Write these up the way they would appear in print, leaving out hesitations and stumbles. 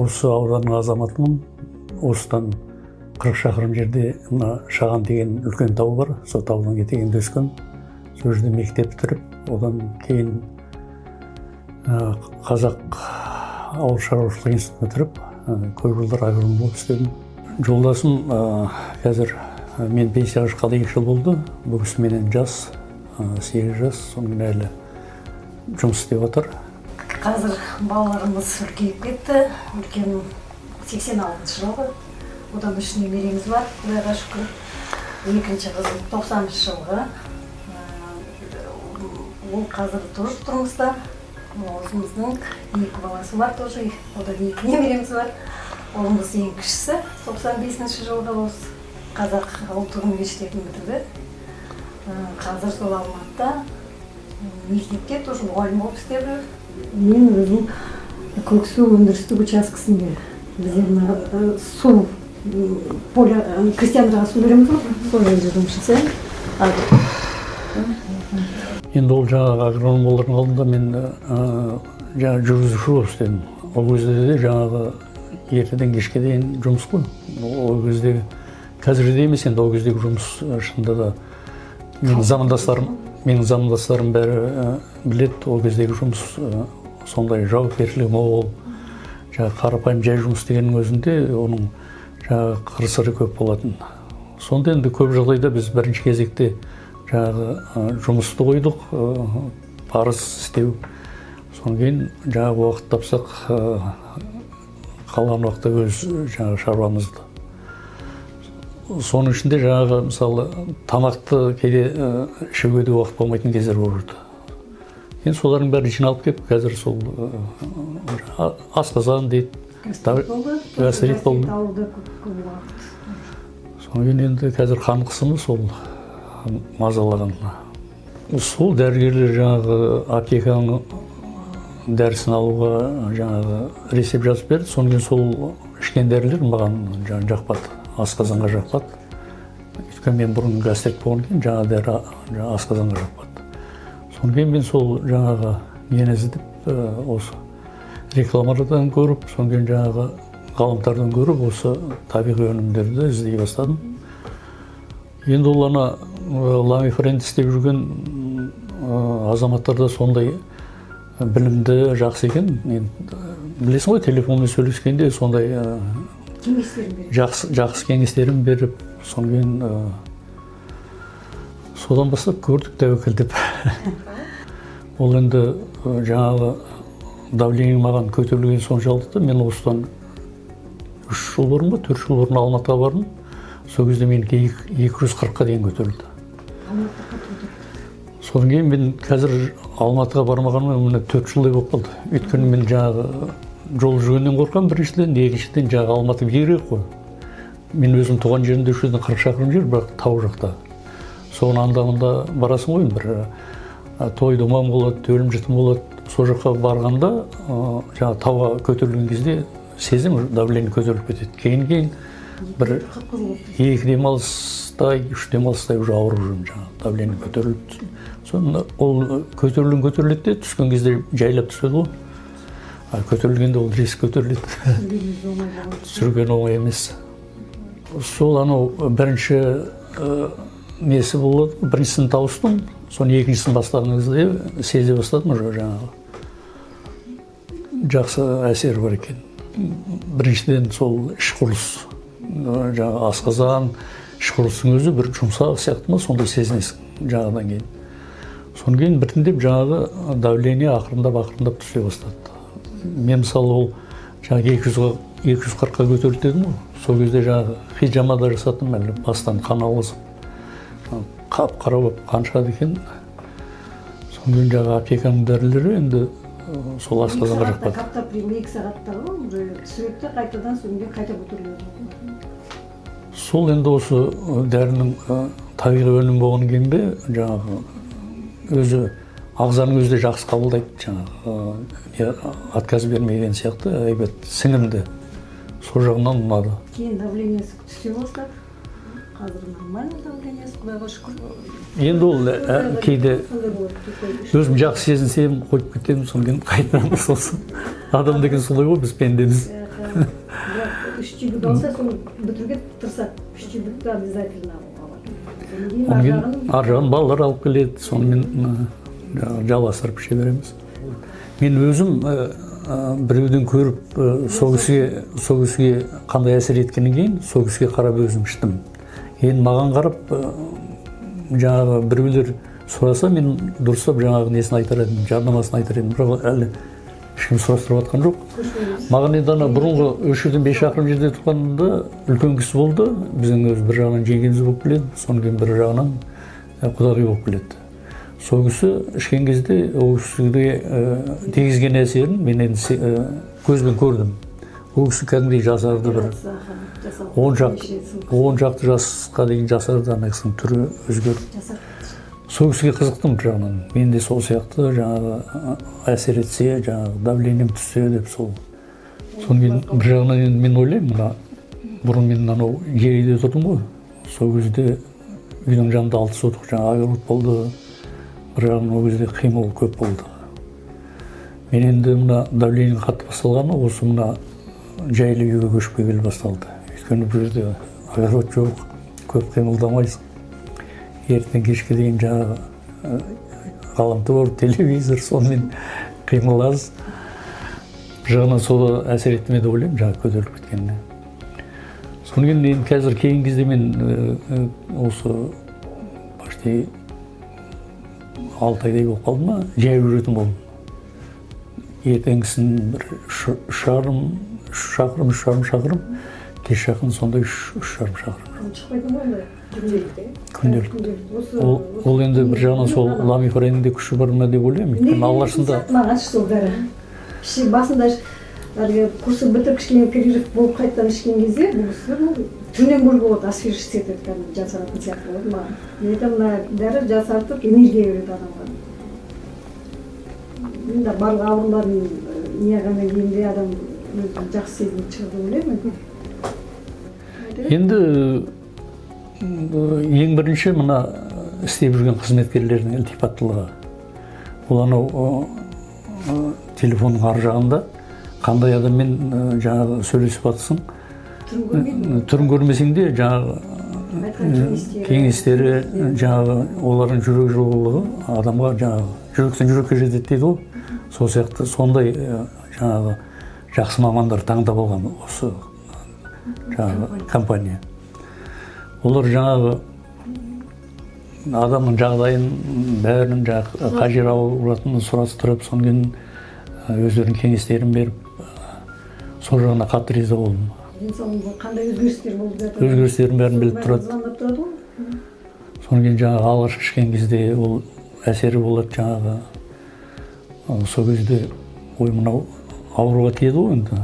Осы ауданның азаматымын. Осыдан 40 шақырым жерде мына Шаған деген үлкен тау бар, сол таудың етегінде өскен. Сол жерде мектеп бітіріп, одан кейін Қазақ ауыл шаруашылық институтын бітіріп, көп жылдар агроном болып істедім. Жолдасым қазір мен пенсияға шыққалы 2 жыл болды. Бұл кісі менен жас, 8 жас, сонымен әлі жұмыс істеп жатыр. Қазір балаларымыз үлкейіп кетті. Үлкен 86 жылғы. Одан үш немереміз бар, Құдайға шүкір. Екінші қызым 90 жылғы. Ол қазір тоже тұрмыста. Өзіміздің екі баласы бар тоже, одан екі немереміз бар. Ұлымыз ең кішісі 95 жылғы, осы Қазақ ұлттық университетін бітірді. Қазір сол Алматыда мектепте тоже мұғалім болып істеп жүр. Мен өзім Көксу өндірістік учаскесінде, бізде мына су поле, крестьяндарға су береміз ғой, сол жерде жұмыс жасаймын. Енді ол жаңағы агроном болардың алдында мен жаңағы жүргізуші болып істедім. Ол кезде де жаңағы ертеден кешке дейін жұмыс қой. Ол кездегі, қазіргідей емес енді, ол кездегі жұмыс шынында да менің замандастарым бәрі біледі, ол кездегі жұмыс сондай жауапкершілігі мол. Жаңағы қарапайым жай жұмыс дегеннің өзінде оның жаңағы қыр сыры көп болатын. Сонда енді көп жағдайда біз бірінші кезекте жаңағы жұмысты қойдық, парыз істеу. Содан кейін жаңағы уақыт тапсақ, қалған уақытта өз жаңағы шаруамызды. Соның ішінде жаңағы, мысалы, тамақты кейде ішуге де уақыт болмайтын кездер болып жүрді. Енді солардың бәрі жиналып келіп, қазір сол асқазан дейді. Гастрит болды. Гастрит болды. Ауырды көп, көп уақыт. Содан кейін енді қазір қан қысымы сол мазалаған. Сол дәрігерлер жаңағы аптеканың дәрісін алуға жаңағы рецепт жазып берді. Содан кейін сол ішкен дәрілер маған жаңағы жақпады, асқазанға жақпады. Өйткені мен бұрын гастрит болғаннан кейін жаңағы дәрі жаңағы асқазанға жақпады. Содан кейін мен сол жаңағы нені іздеп, осы рекламалардан көріп, содан кейін жаңағы ғаламтордан көріп, осы табиғи өнімдерді іздей бастадым. Енді ол ана Ламифренд істеп жүрген азаматтар да сондай білімді, жақсы екен. Енді білесің ғой, телефонмен сөйлескенде сондай кеңестерін береді. Жақсы, жақсы кеңестерін беріп, содан кейін содан бастап көрдік тәуекел деп. Ол енді жаңағы давление маған көтерілген соншалықты, мен осыдан 3 жыл бұрын ба, 4 жыл бұрын Алматыға бардым. Сол кезде менікі 240-қа дейін көтерілді. Алматыда қатты көтерілді. Содан кейін мен қазір Алматыға бармағаныма міне 4 жылдай болып қалды. Өйткені мен жаңағы жол жүргеннен қорқамын біріншіден, екіншіден, жаңағы Алматы биігірек қой. Мен өзім туған жерімде үш жүзден 40 шақырым жер, бірақ тау жақта. Соны анда мында барасың ғой, бір той думан болады, өлім жітім болады. Сол жаққа барғанда жаңағы тауға көтерілген кезде сеземін, давление көтеріліп кетеді. Кейін бір Қып-қызыл болып. екі демалыстай, үш демалыстай уже ауырып жүрмін, жаңағы давление көтеріліп. Соны ол көтерілген көтеріледі де, түскен кезде жайлап түседі ғой, а көтерілгенде ол резко көтеріледі. Түсіргеніміз оңай болған. Түсірген оңай емес. Сол анау бірінші несі болады, біріншісін тауыстым, соны екіншісін бастаған кезде сезе бастадым уже жаңағы жақсы әсері бар екен. Біріншіден, сол іш құрылыс, жаңағы асқазан, іш құрылыстың өзі бір жұмсақ сияқты ма, сондай сезінесің жаңағыдан кейін. Содан кейін біртіндеп жаңағы давление ақырындап ақырындап түсе бастады. Мен, мысалы, ол жаңағы 240-қа көтерілді дедім ғой, сол кезде жаңағы хиджама да жасаттым, әлі бастан қан алғызып, қап қара болып қан шығады екен. Содан кейін жаңағы аптеканың дәрілері енді сол асқазанға жақпады. Каптоприл 2 сағатта ғой уже түсіреді де, қайтадан содан кейін қайта көтеріледі. Сол енді осы дәрінің табиғи өнім болғаннан кейін бе, жаңағы өзі ағзаның өзі де жақсы қабылдайды, жаңағы не, отказ бермеген сияқты, әйбат сіңімді, сол жағынан ұнады. Кейін давлениесі түсе бастады. Қазір нормально давлениесі, құдайға шүкір. Енді ол кейде Сондай болады такой. Өзім жақсы сезінсем, қойып кетемін, содан кейін қайтадан сосын. Адам деген солай ғой, біз пендеміз. Бірақ үш тюбик алса, соны бітіруге тырысады. Үш тюбикті обязательно алады. Содан кейін Одан ар кейін жағын ар жағын балалар алып келеді, сонымен жаңағы жалғастырып іше береміз. Мен өзім біреуден көріп, сол кісіге қандай әсер еткеннен кейін, сол кісіге қарап өзім іштім. Енді маған қарап жаңағы біреулер сұраса, мен дұрыстап жаңағы несін айтар едім, жарнамасын айтар едім. Бірақ әлі ешкім сұрастырып жатқан жоқ. Маған енді ана бұрынғы осы жерден 5 шақырым жерде тұрғанда үлкен кісі болды, біздің өзі бір жағынан жеңгеміз болып келеді, содан кейін бір жағынан құдағи болып келеді. Сол кісі ішкен кезде ол кісіге тигізген әсерін мен енді көзбен көрдім. Ол кісі кәдімгідей жасарды, бір 10 шақты жасқа дейін жасарды, ана кісінің түрі өзгеріп. Сол кісіге қызықтым бір жағынан. Мен де сол сияқты жаңағы әсер етсе, жаңағы давлением түссе деп сол. Содан кейін бір жағынан енді мен ойлаймын, мына бұрын мен анау жер үйде тұрдым ғой, сол кезде үйдің жанында 6 сотық жаңағы огород болды. Бір жағынан ол кезде қимыл көп болды. Мен енді мына давлением қатты басталғаны осы мына жайлы үйге көшіп келгелі басталды. Өйткені бұл жерде огород жоқ, көп қимылдамайсың. Ертең кешке дейін жаңағы ғаламтор, телевизор, сонымен қимыл аз. Бір жағынан сол әсер етті ме деп ойлаймын, жаңағы көтеріліп кеткеніне. Содан кейін енді қазір кейінгі кезде мен осы почти 6 айдай болып қалды ма, жаяу жүретін болдым. Ертеңгісін бір 3,5, 3 шақырым, 3,5 шақырым, кеш жақын сондай 3,5 шақырым. Шықпайтын ғой ондай күнделікті. Күнделікті. Күнделікті осы. Ол енді бір жағынан сол ламифареннің де күші бар ма деп ойлаймын, өйткені алғашында Маған сол дәрі басында әлгі курсы бітіп, кішкене перерыв болып, қайтадан ішкен кезде бұл кісі, ну, түрінен көруге болады, освежить етеді, кәдімгі жасаратын сияқты болады маған. Мен айтамын, мына дәрі жасартып, энергия береді адамға. Енді барлық ауруларын не қылғаннан кейін де адам өзін жақсы сезініп шығады деп ойлаймын. Енді ең бірінші мына істеп жүрген қызметкерлердің ілтипаттылығы. Ол анау телефонның ар жағында қандай адаммен жаңағы сөйлесіп жатсың, Түрін көрмейді. Түрін көрмесең де, жаңағы айтқан кеңестері, кеңестері, жаңағы олардың жүрек жылылығы адамға жаңағы жүректен жүрекке жетеді дейді ғой, сол сияқты. Сондай жаңағы жақсы мамандар таңдап алған осы жаңағы компания. Олар жаңағы адамның жағдайын бәрін, жаңағы қай жері ауыратынын сұрастырып, содан кейін өздерінің кеңестерін беріп, сол жағына қатты риза болдым. Денсаулығында қандай өзгерістер болып жатыр, Өзгерістерін бәрін біліп бәрін тұрады. Звондап тұрады ғой. Содан кейін жаңағы алғаш ішкен кезде ол әсері болады жаңағы. Сол кезде ой, мынау ауруға тиеді ғой, енді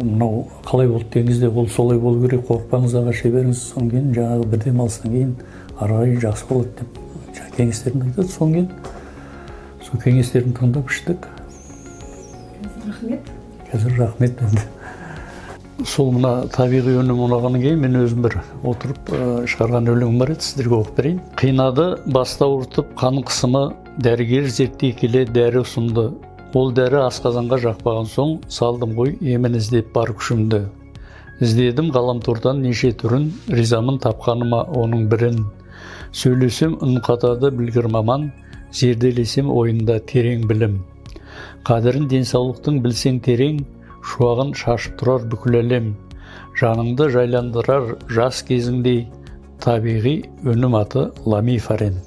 мынау қалай болды деген кезде, ол солай болу керек, қорықпаңыз, аға, іше беріңіз, содан кейін жаңағы бір демалыстан кейін ары қарай жақсы болады деп жаңағы кеңестерін айтады. Содан кейін сол кеңестерін тыңдап іштік. Рахмет. Қазір рахмет. Енді сол мына табиғи өнім ұнағаннан кейін мен өзім бір отырып шығарған өлеңім бар еді, сіздерге оқып берейін. Қинады басты ауыртып қан қысымы, дәрігер зерттей келе дәрі ұсынды. Ол дәрі асқазанға жақпаған соң, салдым ғой емін іздеп бар күшімді. Іздедім ғаламтордан неше түрін, ризамын тапқаныма оның бірін. Сөйлесем, үн қатады білгір маман, зерделесем, ойында терең білім. Қадірін денсаулықтың білсең терең, шуағын шашып тұрар бүкіл әлем. Жаныңды жайландырар жас кезіңдей, табиғи өнім аты ламифарен.